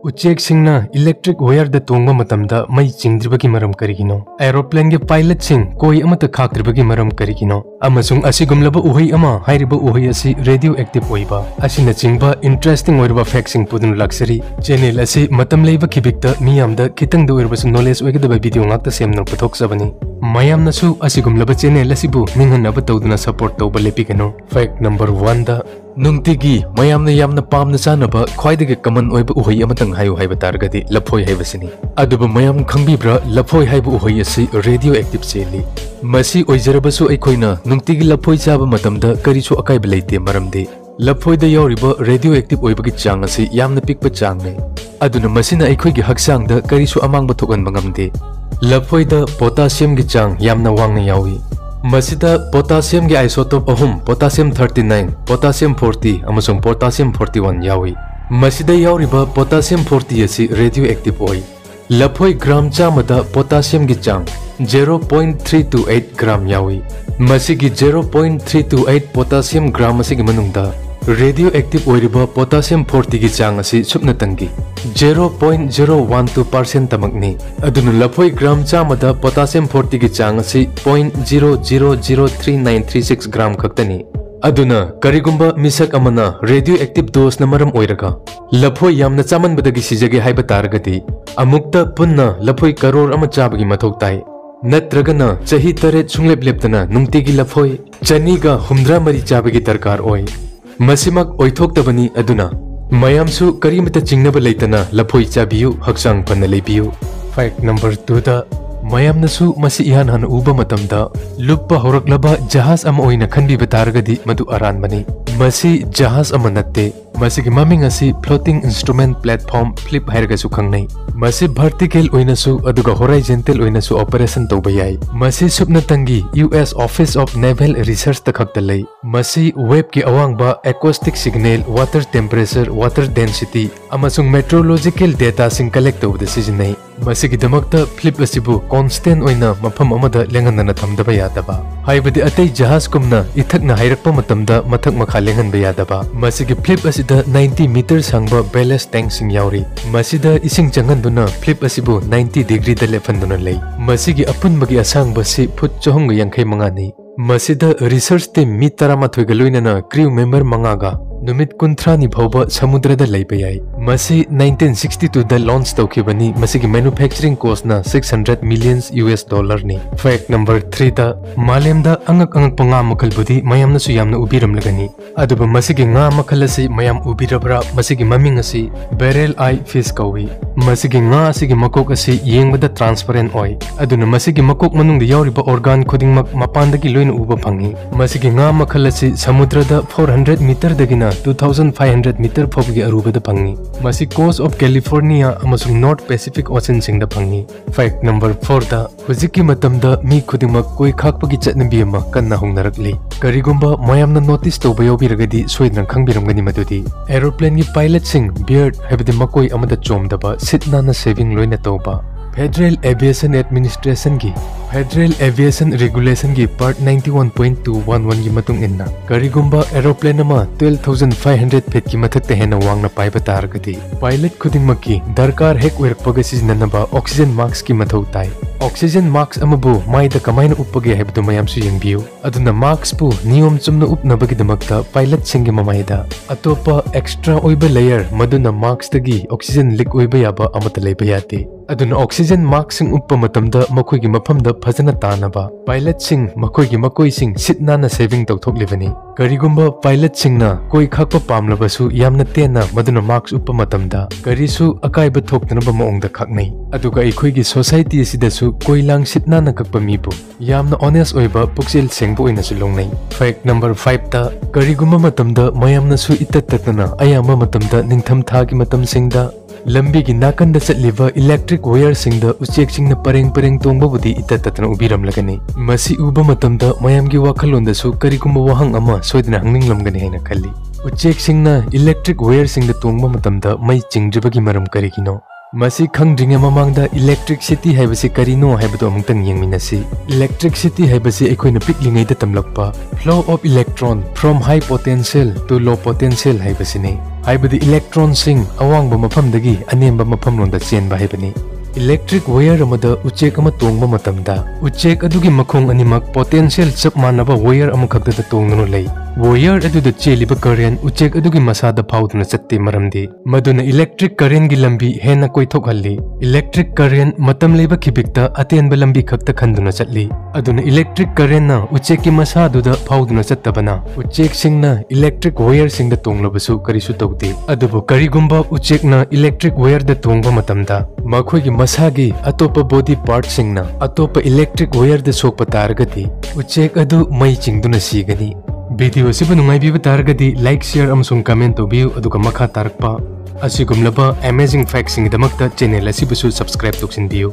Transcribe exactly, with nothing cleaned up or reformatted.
ꯎꯆꯦꯛꯁꯤꯡꯅ electric wireꯗ ꯇꯣꯡꯕ ꯃꯇꯝꯗ ꯃꯩ ꯆꯤꯡꯗ꯭ꯔꯤꯕꯒꯤ ꯃꯔꯝ ꯀꯔꯤꯒꯤꯅꯣ? Aeroplaneꯒꯤ pilotꯁꯤꯡ ꯀꯣꯏ ꯑꯃꯠꯇ ꯈꯥꯛꯇ꯭ꯔꯤꯕꯒꯤ ꯃꯔꯝ ꯀꯔꯤꯒꯤꯅꯣ? ꯑꯃꯁꯨꯡ ꯑꯁꯤꯒꯨꯝꯂꯕ ꯎꯍꯩ ꯑꯃ, ꯍꯥꯏꯔꯤꯕ ꯎꯍꯩ ꯑꯁꯤ radioactive ꯑꯣꯏꯕ, ꯑꯁꯤꯅꯆꯤꯡꯕ interesting ꯑꯣꯏꯔꯕ factꯁꯤꯡ ꯄꯨꯗꯨꯅ ꯂꯥꯛꯆꯔꯤ꯫ Channel ꯑꯁꯤ ꯃꯇꯝ ꯂꯩꯕ ꯈꯤꯕꯤꯛꯇ ꯃꯤꯌꯥꯝꯗ ꯈꯤꯇꯪꯗ ꯑꯣꯏꯔꯕꯁꯨ knowledge ꯑꯣꯏꯒꯗꯕ video ꯉꯥꯛꯇ ꯁꯦꯝꯅꯕ ꯄꯨꯊꯣꯛꯆꯕꯅꯤ꯫ ꯃꯌꯥꯝꯅꯁꯨ ꯑꯁꯤꯒꯨꯝꯂꯕ channel ꯑꯁꯤꯕꯨ ꯅꯤꯡꯍꯟꯅꯕ ꯇꯧꯗꯨꯅ support ꯇꯧꯕ ꯂꯦꯞꯄꯤꯒꯅꯨ꯫ Fact number one ꯗ, ꯅꯨꯡꯇꯤꯒꯤ ꯃꯌꯥꯝꯅ ꯌꯥꯝꯅ ꯄꯥꯝꯅ ꯆꯥꯅꯕ ꯈ꯭ꯋꯥꯏꯗꯒꯤ common ꯑꯣꯏꯕ ꯎꯍꯩ ꯑꯃꯇꯪ ꯍꯥꯏꯌꯨ ꯍꯥꯏꯕ ꯇꯥꯔꯒꯗꯤ ꯂꯐꯣꯏ ꯍꯥꯏꯕꯁꯤꯅꯤ꯫ ꯑꯗꯨꯕꯨ ꯃꯌꯥꯝ ꯈꯪꯕꯤꯕ꯭ꯔꯥ, ꯂꯐꯣꯏ ꯍꯥꯏꯕ ꯎꯍꯩ ꯑꯁꯤ radioactive ꯆꯦꯜꯂꯤ? ꯃꯁꯤ ꯑꯣꯏꯖꯔꯕꯁꯨ ꯑꯩꯈꯣꯏꯅ ꯅꯨꯡꯇꯤꯒꯤ ꯂꯐꯣꯏ ꯆꯥꯕ ꯃꯇꯝꯗ ꯀꯔꯤꯁꯨ ꯑꯀꯥꯏꯕ ꯂꯩꯇꯦ, ꯃꯔꯝꯗꯤ ꯂꯐꯣꯏꯗ ꯌꯥꯎꯔꯤꯕ radioactive ꯑꯣꯏꯕꯒꯤ ꯆꯥꯡ ꯑꯁꯤ ꯌꯥꯝꯅ ꯄꯤꯛꯄ ꯆꯥꯡꯅꯤ꯫ ꯑꯗꯨꯅ ꯃꯁꯤꯅ ꯑꯩꯈꯣꯏꯒꯤ ꯍꯛꯆꯥꯡꯗ ꯀꯔꯤꯁꯨ ꯑꯃꯥꯡꯕ ꯊꯣꯛꯍꯟꯕ ꯉꯝꯗꯦ꯫ ꯂꯐꯣꯏꯗ potassiumꯒꯤ ꯆꯥꯡ ꯌꯥꯝꯅ ꯋꯥꯡꯅ ꯌꯥꯎꯏ꯫ ꯃꯁꯤꯗ potassiumꯒꯤ isotope ꯑꯍꯨꯝ, potassium thirty nine, potassium forty ꯑꯃꯁꯨꯡ potassium forty one ꯌꯥꯎꯏ꯫ ꯃꯁꯤꯗ ꯌꯥꯎꯔꯤꯕ potassium forty ꯑꯁꯤ radioactive ꯑꯣꯏ꯫ ꯂꯐꯣꯏ gram ꯆꯥꯝꯃꯗ potassiumꯒꯤ ꯆꯥꯡ zero point three two eight gram ꯌꯥꯎꯏ꯫ ꯃꯁꯤꯒꯤ zero point three two eight potassium gram ꯑꯁꯤꯒꯤ ꯃꯅꯨꯡꯗ radioactive ꯑꯣꯏꯔꯤꯕ potassium fortyꯒꯤ ꯆꯥꯡ ꯑꯁꯤ ꯁꯨꯞꯅꯇꯪꯒꯤ zero point zero one two percent ꯇꯃꯛꯅꯤ꯫ ꯑꯗꯨꯅ ꯂꯐꯣꯏ gram ꯆꯥꯝꯃꯗ potassium fortyꯒꯤ ꯆꯥꯡ ꯑꯁꯤ point zero zero zero three nine three six gram ꯈꯛꯇꯅꯤ꯫ ꯑꯗꯨꯅ ꯀꯔꯤꯒꯨꯝꯕ ꯃꯤꯁꯛ ꯑꯃꯅ radioactive doseꯅ ꯃꯔꯝ ꯑꯣꯏꯔꯒ ꯂꯐꯣꯏ ꯌꯥꯝꯅ ꯆꯥꯃꯟꯕꯗꯒꯤ ꯁꯤꯖꯒꯦ ꯍꯥꯏꯕ ꯇꯥꯔꯒꯗꯤ, ꯑꯃꯨꯛꯇ ꯄꯨꯟꯅ ꯂꯐꯣꯏ ꯀꯔꯣꯔ ꯑꯃ ꯆꯥꯕꯒꯤ ꯃꯊꯧ ꯇꯥꯏ꯫ ꯅꯠꯇ꯭ꯔꯒꯅ ꯆꯍꯤ ꯇꯔꯦꯠ ꯁꯨꯡꯂꯦꯞ ꯂꯦꯞꯇꯅ ꯅꯨꯡꯇꯤꯒꯤ ꯂꯐꯣꯏ ꯆꯅꯤꯒ ꯍꯨꯝꯗ꯭ꯔꯥ ꯃꯔꯤ ꯆꯥꯕꯒꯤ ꯗꯔꯀꯥꯔ ꯑꯣꯏ꯫ ꯃꯁꯤꯃꯛ ꯑꯣꯏꯊꯣꯛꯇꯕꯅꯤ, ꯑꯗꯨꯅ ꯃꯌꯥꯝꯁꯨ ꯀꯔꯤꯃꯇ ꯆꯤꯡꯅꯕ ꯂꯩꯇꯅ ꯂꯐꯣꯏ ꯆꯥꯕꯤꯌꯨ, ꯍꯛꯆꯥꯡ ꯐꯅ ꯂꯩꯕꯤꯌꯨ꯫ Fact number two ꯗ, ꯃꯌꯥꯝꯅꯁꯨ ꯃꯁꯤ ꯏꯍꯥꯟ ꯍꯥꯟꯅ ꯎꯕ ꯃꯇꯝꯗ ꯂꯨꯞꯄ ꯍꯧꯔꯛꯂꯕ ꯖꯍꯥꯖ ꯑꯃ ꯑꯣꯏꯅ ꯈꯟꯕꯤꯕ ꯇꯥꯔꯒꯗꯤ ꯃꯗꯨ ꯑꯔꯥꯟꯕꯅꯤ꯫ ꯃꯁꯤ ꯖꯍꯥꯖ ꯑꯃ ꯅꯠꯇꯦ꯫ ꯃꯁꯤꯒꯤ ꯃꯃꯤꯡ ꯑꯁꯤ Floating Instrument Platform, FLIP ꯍꯥꯏꯔꯒꯁꯨ ꯈꯪꯅꯩ꯫ ꯃꯁꯤ vertical ꯑꯣꯏꯅꯁꯨ ꯑꯗꯨꯒ horizontal ꯑꯣꯏꯅꯁꯨ operation ꯇꯧꯕ ꯌꯥꯏ꯫ ꯃꯁꯤ ꯁꯨꯞꯅꯇꯪꯒꯤ U S Office of Naval Researchꯇ ꯈꯛꯇ ꯂꯩ꯫ ꯃꯁꯤ waveꯀꯤ ꯑꯋꯥꯡꯕ, acoustic signal, water temperature, water density ꯑꯃꯁꯨꯡ meteorological dataꯁꯤꯡ collect ꯇꯧꯕꯗ ꯁꯤꯖꯤꯟꯅꯩ꯫ ꯃꯁꯤꯒꯤꯗꯃꯛꯇ FLIP ꯑꯁꯤꯕꯨ constant ꯑꯣꯏꯅ ꯃꯐꯝ ꯑꯃꯗ ꯂꯦꯡꯍꯟꯗꯅ ꯊꯝꯗꯕ ꯌꯥꯗꯕ, ꯍꯥꯏꯕꯗꯤ ꯑꯇꯩ ꯖꯍꯥꯖꯒꯨꯝꯅ ꯏꯊꯛꯅ ꯍꯥꯏꯔꯛꯄ ꯃꯇꯝꯗ ꯃꯊꯛ ꯃꯈꯥ ꯂꯦꯡꯍꯟꯕ ꯌꯥꯗꯕ꯫ ꯃꯁꯤꯒꯤ FLIP ꯑꯁꯤ ꯗ ꯅꯥꯏꯟꯇꯤ ꯃꯤꯇꯔ ꯁꯥꯡꯕ ballast tankꯁꯤꯡ ꯌꯥꯎꯔꯤ꯫ ꯃꯁꯤꯗ ꯏꯁꯤꯡ ꯆꯪꯍꯟꯗꯨꯅ flip ꯑꯁꯤꯕꯨ ꯅꯥꯏꯟꯇꯤ degreeꯗ ꯂꯦꯞꯍꯟꯗꯨꯅ ꯂꯩ꯫ ꯃꯁꯤꯒꯤ ꯑꯄꯨꯟꯕꯒꯤ ꯑꯁꯥꯡꯕꯁꯤ ꯐꯨꯠ ꯆꯍꯨꯝꯒ ꯌꯥꯡꯈꯩ ꯃꯉꯥꯅꯤ꯫ ꯃꯁꯤꯗ research team ꯃꯤ ꯇꯔꯥꯃꯥꯊꯣꯏꯒ ꯂꯣꯏꯅꯅ crew member ꯃꯉꯥꯒ ꯅꯨꯃꯤꯠ ꯀꯨꯟꯊ꯭ꯔꯥꯅꯤ ꯐꯥꯎꯕ ꯁꯃꯨꯗ꯭ꯔꯗ ꯂꯩꯕ ꯌꯥꯏ꯫ ꯃꯁꯤ nineteen sixty twoꯗ launch ꯇꯧꯈꯤꯕꯅꯤ꯫ ꯃꯁꯤꯒꯤ manufacturing costꯅ six hundred millions US dollarꯅꯤ꯫ Fact number threeꯗ ꯃꯥꯂꯦꯝꯗ ꯑꯉꯛ ꯑꯉꯛꯄ ꯉꯥ ꯃꯈꯜꯕꯨꯗꯤ ꯃꯌꯥꯝꯅꯁꯨ ꯌꯥꯝꯅ ꯎꯕꯤꯔꯝꯂꯒꯅꯤ꯫ ꯑꯗꯨꯕꯨ ꯃꯁꯤꯒꯤ ꯉꯥ ꯃꯈꯜ ꯑꯁꯤ ꯃꯌꯥꯝ ꯎꯕꯤꯔꯕ꯭ꯔꯥ? ꯃꯁꯤꯒꯤ ꯃꯃꯤꯡ ꯑꯁꯤ barrel eye fish ꯀꯧꯏ꯫ ꯃꯁꯤꯒꯤ ꯉꯥ ꯑꯁꯤꯒꯤ ꯃꯀꯣꯛ ꯑꯁꯤ ꯌꯦꯡꯕꯗ transparent ꯑꯣꯏ, ꯑꯗꯨꯅ ꯃꯁꯤꯒꯤ ꯃꯀꯣꯛ ꯃꯅꯨꯡꯗ ꯌꯥꯎꯔꯤꯕ organ ꯈꯨꯗꯤꯡꯃꯛ ꯃꯄꯥꯟꯗꯒꯤ ꯂꯣꯏꯅ ꯎꯕ ꯐꯪꯏ꯫ ꯃꯁꯤꯒꯤ ꯉꯥ ꯃꯈꯜ ꯑꯁꯤ ꯁꯃꯨꯗ꯭ꯔꯗ four hundred meterꯗꯒꯤꯅ two thousand five hundred meter ꯐꯥꯎꯕꯒꯤ ꯑꯔꯨꯕꯗ ꯐꯪꯏ꯫ ꯃꯁꯤ Coast of California ꯑꯃꯁꯨꯡ North Pacific Oceanꯁꯤꯡꯗ ꯐꯪꯏ꯫ Fact number fourꯗ ꯍꯧꯖꯤꯛꯀꯤ ꯃꯇꯝꯗ ꯃꯤ ꯈꯨꯗꯤꯡꯃꯛ ꯀꯣꯏ ꯈꯥꯛꯄꯒꯤ ꯆꯠꯅꯕꯤ ꯑꯃ ꯀꯟꯅ ꯍꯧꯅꯔꯛꯂꯤ꯫ ꯀꯔꯤꯒꯨꯝꯕ ꯃꯌꯥꯝꯅ notice ꯇꯧꯕ ꯌꯥꯎꯕꯤꯔꯒꯗꯤ ꯁꯣꯏꯗꯅ ꯈꯪꯕꯤꯔꯝꯒꯅꯤ ꯃꯗꯨꯗꯤ aeroplanegꯤ pilotꯁꯤꯡ beard ꯍꯥꯏꯕꯗꯤ ꯃꯀꯣꯏ ꯑꯃꯗ ꯆꯣꯝꯗꯕ, ꯁꯤꯠ ꯅꯥꯟꯅ shaving ꯂꯣꯏꯅ ꯇꯧꯕ꯫ Federal Aviation Administrationꯒꯤ Federal Aviation Regulationꯒꯤ part ninety one point two one oneꯒꯤ ꯃꯇꯨꯡ ꯏꯟꯅ, ꯀꯔꯤꯒꯨꯝꯕ aeroplane ꯑꯃ twelve thousand five hundred feetꯀꯤ ꯃꯊꯛꯇ ꯍꯦꯟꯅ ꯋꯥꯡꯅ ꯄꯥꯏꯕ ꯇꯥꯔꯒꯗꯤ, pilot ꯈꯨꯗꯤꯡꯃꯛꯀꯤ ꯗꯔꯀꯥꯔ ꯍꯦꯛ ꯑꯣꯏꯔꯛꯄꯒ ꯁꯤꯖꯤꯟꯅꯅꯕ oxygen maskꯀꯤ ꯃꯊꯧ ꯇꯥꯏ꯫ Oxygen mask ꯑꯃꯕꯨ ꯃꯥꯏꯗ ꯀꯃꯥꯏꯅ ꯎꯞꯄꯒꯦ ꯍꯥꯏꯕꯗꯨ ꯃꯌꯥꯝꯁꯨ ꯌꯦꯡꯕꯤꯌꯨ꯫ ꯑꯗꯨꯅ maskꯄꯨ ꯅꯤꯌꯣꯝ ꯆꯨꯝꯅ ꯎꯞꯅꯕꯒꯤꯗꯃꯛꯇ pilotꯁꯤꯡꯒꯤ ꯃꯃꯥꯏꯗ ꯑꯇꯣꯞꯄ extra ꯑꯣꯏꯕ layer, ꯃꯗꯨꯅ maskꯇꯒꯤ oxygen leak ꯑꯣꯏꯕ ꯌꯥꯕ ꯑꯃꯠꯇ ꯂꯩꯕ ꯌꯥꯗꯦ꯫ ꯑꯗꯨꯅ oxygen maskꯁꯤꯡ ꯎꯞꯄ ꯃꯇꯝꯗ ꯃꯈꯣꯏꯒꯤ ꯃꯐꯝꯗ ꯐꯖꯅ ꯇꯥꯅꯕ pilotꯁꯤꯡ ꯃꯈꯣꯏꯒꯤ ꯃꯀꯣꯏꯁꯤꯡ ꯁꯤꯠ ꯅꯥꯟꯅ shaving ꯇꯧꯊꯣꯛꯂꯤꯕꯅꯤ꯫ ꯀꯔꯤꯒꯨꯝꯕ pilotꯁꯤꯡꯅ ꯀꯣꯏ ꯈꯥꯛꯄ ꯄꯥꯝꯂꯕꯁꯨ ꯌꯥꯝꯅ ꯇꯦꯟꯅ, ꯃꯗꯨꯅ mask ꯎꯞꯄ ꯃꯇꯝꯗ ꯀꯔꯤꯁꯨ ꯑꯀꯥꯏꯕ ꯊꯣꯛꯇꯅꯕ ꯃꯑꯣꯡꯗ ꯈꯥꯛꯅꯩ꯫ ꯑꯗꯨꯒ ꯑꯩꯈꯣꯏꯒꯤ society ꯑꯁꯤꯗꯁꯨ ꯀꯣꯏ ꯂꯥꯡ ꯁꯤꯠ ꯅꯥꯟꯅ ꯀꯛꯄ ꯃꯤꯕꯨ ꯌꯥꯝꯅ honest ꯑꯣꯏꯕ, ꯄꯨꯛꯆꯦꯜ ꯁꯦꯡꯕ ꯑꯣꯏꯅꯁꯨ ꯂꯧꯅꯩ꯫ Fact number fiveꯇ, ꯀꯔꯤꯒꯨꯝꯕ ꯃꯇꯝꯗ ꯃꯌꯥꯝꯅꯁꯨ ꯏꯇꯠ ꯇꯠꯇꯅ, ꯑꯌꯥꯝꯕ ꯃꯇꯝꯗ ꯅꯤꯡꯊꯝ ꯊꯥꯒꯤ ꯃꯇꯝꯁꯤꯡꯗ, ꯂꯝꯕꯤꯒꯤ ꯅꯥꯀꯟꯗ ꯆꯠꯂꯤꯕ electric wireꯁꯤꯡꯗ ꯎꯆꯦꯛꯁꯤꯡꯅ ꯄꯔꯦꯡ ꯄꯔꯦꯡ ꯇꯣꯡꯕꯕꯨꯗꯤ ꯏꯇꯠ ꯇꯠꯇꯅ ꯎꯕꯤꯔꯝꯂꯒꯅꯤ꯫ ꯃꯁꯤ ꯎꯕ ꯃꯇꯝꯗ ꯃꯌꯥꯝꯒꯤ ꯋꯥꯈꯜꯂꯣꯟꯗꯁꯨ ꯀꯔꯤꯒꯨꯝꯕ ꯋꯥꯍꯪ ꯑꯃ ꯁꯣꯏꯗꯅ ꯍꯪꯅꯤꯡꯂꯝꯒꯅꯤ ꯍꯥꯏꯅ ꯈꯜꯂꯤ꯫ ꯎꯆꯦꯛꯁꯤꯡꯅ electric wireꯁꯤꯡꯗ ꯇꯣꯡꯕ ꯃꯇꯝꯗ ꯃꯩ ꯆꯤꯡꯗ꯭ꯔꯤꯕꯒꯤ ꯃꯔꯝ ꯀꯔꯤꯒꯤꯅꯣ? ꯃꯁꯤ ꯈꯪꯗ꯭ꯔꯤꯉꯩ ꯃꯃꯥꯡꯗ electricity ꯍꯥꯏꯕꯁꯤ ꯀꯔꯤꯅꯣ ꯍꯥꯏꯕꯗꯨ ꯑꯃꯨꯛꯇꯪ ꯌꯦꯡꯃꯤꯟꯅꯁꯤ꯫ Electricity ꯍꯥꯏꯕꯁꯤ ꯑꯩꯈꯣꯏꯅ ꯄꯤꯛꯂꯤꯉꯩꯗ ꯇꯝꯂꯛꯄ flow of electron from high potential to low potential ꯍꯥꯏꯕꯁꯤꯅꯤ꯫ ꯍꯥꯏꯕꯗꯤ electronꯁꯤꯡ ꯑꯋꯥꯡꯕ ꯃꯐꯝꯗꯒꯤ ꯑꯅꯦꯝꯕ ꯃꯐꯝꯂꯣꯝꯗ ꯆꯦꯟꯕ ꯍꯥꯏꯕꯅꯤ꯫ Electric wire ꯑꯃꯗ ꯎꯆꯦꯛ ꯑꯃ ꯇꯣꯡꯕ ꯃꯇꯝꯗ ꯎꯆꯦꯛ ꯑꯗꯨꯒꯤ ꯃꯈꯣꯡ ꯑꯅꯤꯃꯛ potential ꯆꯞ ꯃꯥꯟꯅꯕ wire ꯑꯃꯈꯛꯇꯗ ꯇꯣꯡꯗꯨꯅ ꯂꯩ꯫ Wire ꯑꯗꯨꯗ ꯆꯦꯜꯂꯤꯕ current ꯎꯆꯦꯛ ꯑꯗꯨꯒꯤ ꯃꯁꯥꯗ ꯐꯥꯎꯗꯨꯅ ꯆꯠꯇꯦ, ꯃꯔꯝꯗꯤ ꯃꯗꯨꯅ electric currentꯒꯤ ꯂꯝꯕꯤ ꯍꯦꯟꯅ ꯀꯣꯏꯊꯣꯛꯍꯜꯂꯤ꯫ Electric current ꯃꯇꯝ ꯂꯩꯕ ꯈꯤꯕꯤꯛꯇ ꯑꯇꯦꯟꯕ ꯂꯝꯕꯤ ꯈꯛꯇ ꯈꯟꯗꯨꯅ ꯆꯠꯂꯤ꯫ ꯑꯗꯨꯅ electric currentꯅ ꯎꯆꯦꯛꯀꯤ ꯃꯁꯥꯗꯨꯗ ꯐꯥꯎꯗꯨꯅ ꯆꯠꯇꯕꯅ ꯎꯆꯦꯛꯁꯤꯡꯅ electric wireꯁꯤꯡꯗ ꯇꯣꯡꯂꯕꯁꯨ ꯀꯔꯤꯁꯨ ꯇꯧꯗꯦ꯫ ꯑꯗꯨꯕꯨ ꯀꯔꯤꯒꯨꯝꯕ ꯎꯆꯦꯛꯅ electric wireꯗ ꯇꯣꯡꯕ ꯃꯇꯝꯗ ꯃꯈꯣꯏꯒꯤ ꯃꯁꯥꯒꯤ ꯑꯇꯣꯞꯄ body partꯁꯤꯡꯅ ꯑꯇꯣꯞꯄ electric wireꯗ ꯁꯣꯛꯄ ꯇꯥꯔꯒꯗꯤ ꯎꯆꯦꯛ ꯑꯗꯨ ꯃꯩ ꯆꯤꯡꯗꯨꯅ ꯁꯤꯒꯅꯤ꯫ Video ꯑꯁꯤꯕꯨ ꯅꯨꯡꯉꯥꯏꯕꯤꯕ ꯇꯥꯔꯒꯗꯤ like, share ꯑꯃꯁꯨꯡ comment ꯇꯧꯕꯤꯌꯨ, ꯑꯗꯨꯒ ꯃꯈꯥ ꯇꯥꯔꯛꯄ ꯑꯁꯤꯒꯨꯝꯂꯕ amazing factꯁꯤꯡꯒꯤꯗꯃꯛꯇ channel ꯑꯁꯤꯕꯨꯁꯨ subscribe ꯇꯧꯁꯤꯟꯕꯤꯌꯨ꯫